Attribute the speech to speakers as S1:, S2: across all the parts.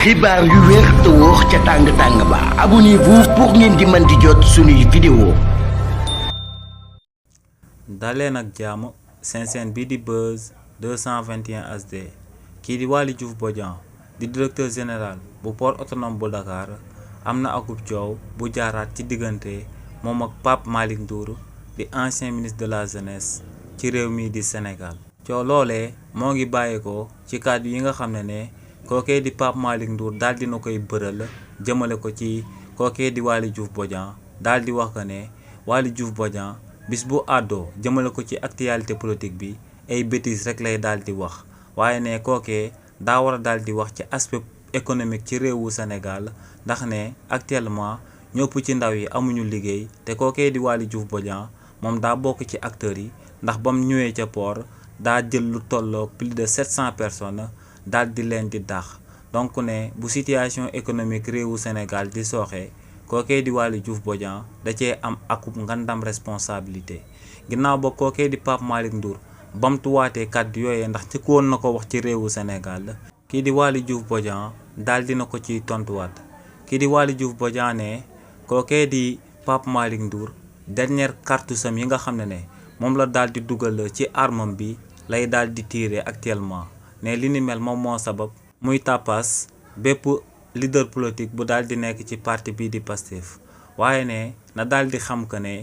S1: xibaar yu wér te wóor ca tàng ba abonnez-vous pour ngeen di mën di jot suñuy vidéo.
S2: daleen ak jàmm seen chaîne bii di Buzz 221 HD kii di Waly Diouf Bodian di directeur général bu port autonome bu Dakar am na akub coow bu jaaraat ci diggante moom ak Pape Malick Ndour di ancien ministre de la jeunesse ci réew mi di Sénégal. coow loolee moo ngi bàyyeekoo ci kàddu yi nga xam ne kookee di Pape Malick Ndour daal dina koy bëral jëmale ko ci kookee di Waly Diouf Bodian daal di wax que ne Waly Diouf Bodian bis bu àddoo jëmale ko ci actualité politique bi ay bêtises rek lay daal di wax waaye ne kookee daa war a daal di wax ci aspect économique ci réewu Sénégal ndax ne actuellement ñëpp ci ndaw yi amuñu liggéey te kookee di Waly Diouf Bodian moom daa bokk ci acteurs yi ndax bam ñëwee ca port daa jël lu tolloog plus de 700 personnes daal di leen di dax donc ne bu situation économique réewu Sénégal di sooxee kookee di Waly Diouf Bodian da cee am akub ngandam responsabilité ginnaaw ba kookee di Pape Malick Ndour bamtuwaatee kàddu yooyee ndax ci ko woon na ko wax ci réewu Sénégal kii di Waly Diouf Bodian daal dina ko ciy tontuwaat kii di Waly Diouf Bodian ne kookee di Pape Malick Ndour dernière cartouche yi nga xam ne moom la daal di dugal ci armam bi lay daal di tirer actuellement ne li ni mel moom moo sabab muy tàppaas bépp leader politique bu daal di nekk ci parti bii di Pastef waaye ne na daal di xam que ne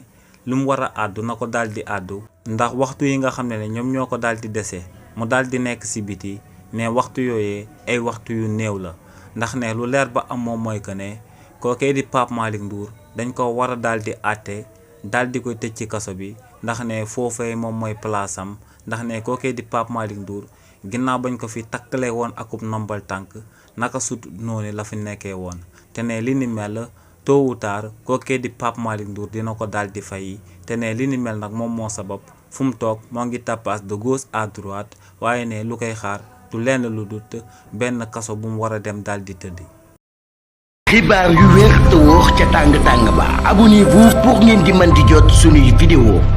S2: lu mu war a àddu na ko daal di àddu ndax waxtu yi nga xam ne ñoom ñoo ko daal di dese mu daal di nekk si biti ne waxtu yooyee ay waxtu yu néew la ndax ne lu leer ba am moom mooy que ne kookee di Pape Malick Ndour dañ ko war a daal di àtte daal di koy tëj ci kaso bi ndax ne foofee moom mooy place am ndax ne kookee di Pape Malick Ndour ginnaaw bañ ko fi takkale woon akub nombal tànk naka sut noonu la fi nekkee woon te ne li ni mel tôt ou tard kookee di Pape Malick Ndour dina ko daal di fay te ne li ni mel nag moom moo sabab fu mu toog moo ngi tappaas de gauche à droite waaye ne lu koy xaar du lenn lu dut benn kaso bu mu war a dem daal di tëddi.
S1: xibaar yu wér te wóor ca tàng ba abonnez-vous pour ngeen di mën di jot suñuy vidéo.